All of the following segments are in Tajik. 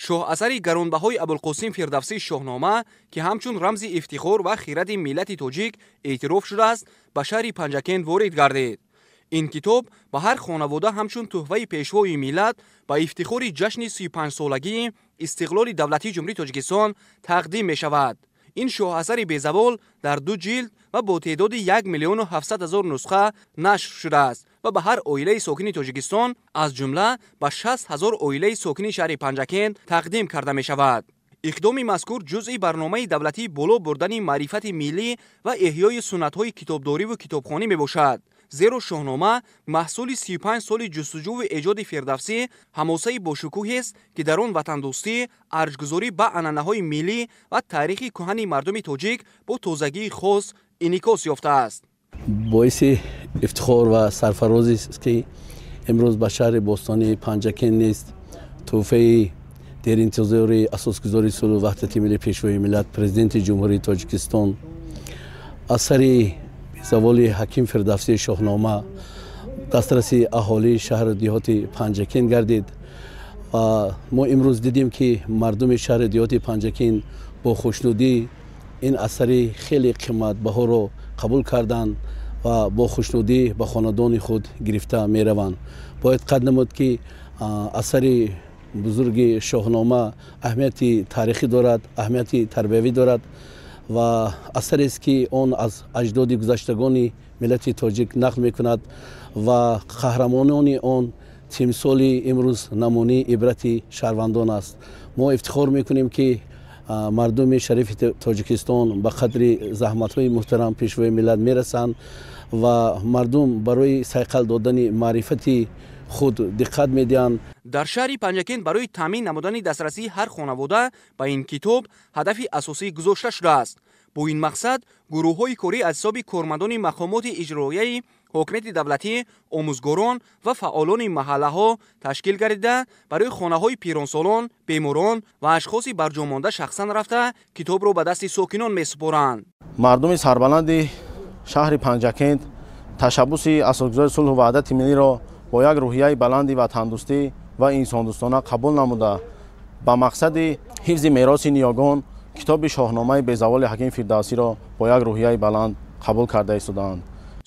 Шоҳасари гаронбаҳои Абулқосим Фирдавсӣ «Шоҳнома», ки ҳамчун рамзи ифтихор ва хиради миллати тоҷик эътироф шудааст, ба шаҳри Панҷакент ворид гардид. Ин китоб ба ҳар хонавода ҳамчун тӯҳфаи пешвои миллат ба ифтихори ҷашни 35-солагии истиқлоли давлатии Ҷумҳурии Тоҷикистон тақдим мешавад. Ин шоҳасари безавол дар 2 ҷилд ва бо теъдоди 1 700 000 нусха нашр шудааст ва ба ҳар оилаи сокини Тоҷикистон, аз ҷумла ба 60 000 оилаи сокини шаҳри Панҷакент тақдим карда мешавад. Иқдоми мазкур ҷузъи барномаи давлатии боло бурдани маърифати миллӣ ва эҳёи суннатҳои китобдориву китобхонӣ мебошад. Зеро «Шоҳнома» маҳсули 35 соли ҷустуҷӯву эҷоди Фирдавсӣ, ҳамосаи бошукӯҳест, ки дар он ватандӯстӣ, арҷгузорӣ ба анъанаҳои миллӣ ва таърихи кӯҳани мардуми тоҷик бо тозагии хос инъикос ёфтааст. Боиси ифтихор ва сарфарозист, ки имрӯз ба шаҳри бостонии Панҷакент нест тӯҳфаи деринтизори асосгузори сулҳу ваҳдати миллӣ, пешвои миллат, Президенти Ҷумҳурии Тоҷикистон, асари безаволи Ҳаким Фирдавсии «Шоҳнома» дастраси аҳолии шаҳру деҳоти Панҷакент гардид. Ва мо имрӯз дидем, ки мардуми шаҳри деҳоти Панҷакент бо хушнудӣ ин асари хеле қиматбаҳоро қабул карданд ва бо хушнудӣ ба хонадони худ гирифта мераванд. Бояд қайд намуд, ки асари бузурги «Шоҳнома» аҳамияти таърихӣ дорад, аҳамияти тарбиявӣ дорад ва асарест, ки он аз аҷдоди гузаштагони миллати тоҷик нақл мекунад ва қаҳрамонони он тимсоли имрӯз намунаи ибрати шаҳрвандон аст. Мо ифтихор мекунем, ки мардуми шарифи Тоҷикистон ба қадри заҳматҳои муҳтарам пешвои миллат мерасанд ва мардум барои сайқал додани маърифати худ диққат медиҳанд. Дар шаҳри Панҷакент барои таъмин намудани дастрасии ҳар хонавода ба ин китоб ҳадафи асосӣ гузошта шудааст. Бо ин мақсад гурӯҳҳои корӣ аз ҳисоби кормандони мақомоти иҷроияи ҳокимияти давлатӣ, омӯзгорон ва фаъолони маҳаллаҳо ташкил гардида, барои хонаҳои пиронсолон, беморон ва ашхоси барҷомонда шахсан рафта, китобро ба дасти сокинон месупоранд. Мардуми сарбаланди шаҳри Панҷакент ташаббуси асосгузори сулҳу ваҳдати миллиро бо як рӯҳияи баланди ватандӯстӣ ва инсондӯстона қабул намуда, ба мақсади ҳифзи мероси ниёгон китоби «Шоҳномаи безаволи Ҳаким Фирдавсиро бо як рӯҳияи баланд қабул карда истодаанд.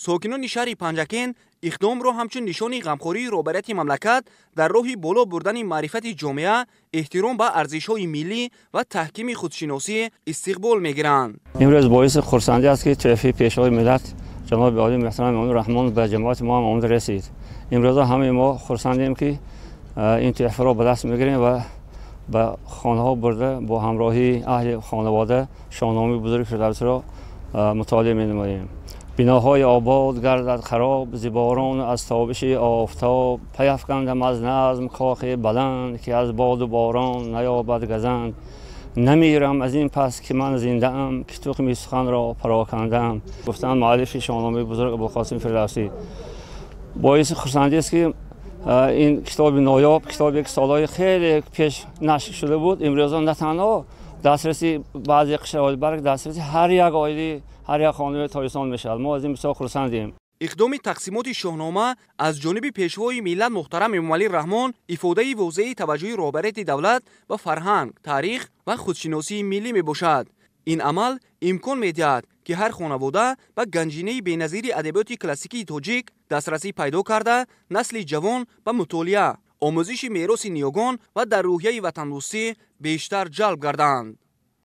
Сокинони шаҳри Панҷакент иқдомро ҳамчун нишони ғамхории роҳбарияти мамлакат дар роҳи боло бурдани маърифати ҷомеа, эҳтиром ба арзишҳои миллӣ ва таҳкими худшиносӣ истиқбол мегиранд. Имрӯз боиси хурсандӣ аст, ки тӯҳфаи пешвои миллат, ҷаноби олии муҳтарам Эмомалӣ Раҳмон, ба ҷамоати мо ҳам омада расид. Имрӯза ҳамаи мо хурсандем, ки ин тӯҳфаро ба даст мегирем ва ба хонаҳо бурда, бо ҳамроҳии аҳли хонавода «Шоҳномаи бузурги Фирдавсиро мутолиа менамоем. Биноҳои обод гардад хароб зи борон аз тобиши офтоб, паяфкандам аз назм кохи баланд, ки аз боду борон наёбад газанд. Намирам аз ин пас, ки ман зиндаам, ки тухми суханро парокандам, гуфтанд муаллифи «Шоҳномаи бузург» Абулқосим Фирдавсӣ. Боиси хурсандист, ки ин китоби ноёб, китобе ки солҳои хеле пеш нашр шуда буд, имрӯза на танҳо дастраси баъзе қишрҳои, балки дастраси ҳар як оилаи, ҳар як хонаводаи тоҷикистон мешавад. Мо аз ин бисёр хурсандем. Иқдоми тақсимоти «Шоҳнома» аз ҷониби пешвои миллат муҳтарам Эмомалӣ Раҳмон ифодаи возеҳи таваҷҷӯҳи роҳбарияти давлат ба фарҳанг, таърих ва худшиносии миллӣ мебошад. Ин амал имкон медиҳад, ки ҳар хонавода ба ганҷинаи беназири адабиёти классикии тоҷик дастрасӣ пайдо карда, насли ҷавон ба мутолиа, омӯзиши мероси ниёгон ва дар рӯҳияи ватандӯстӣ бештар ҷалб гарданд.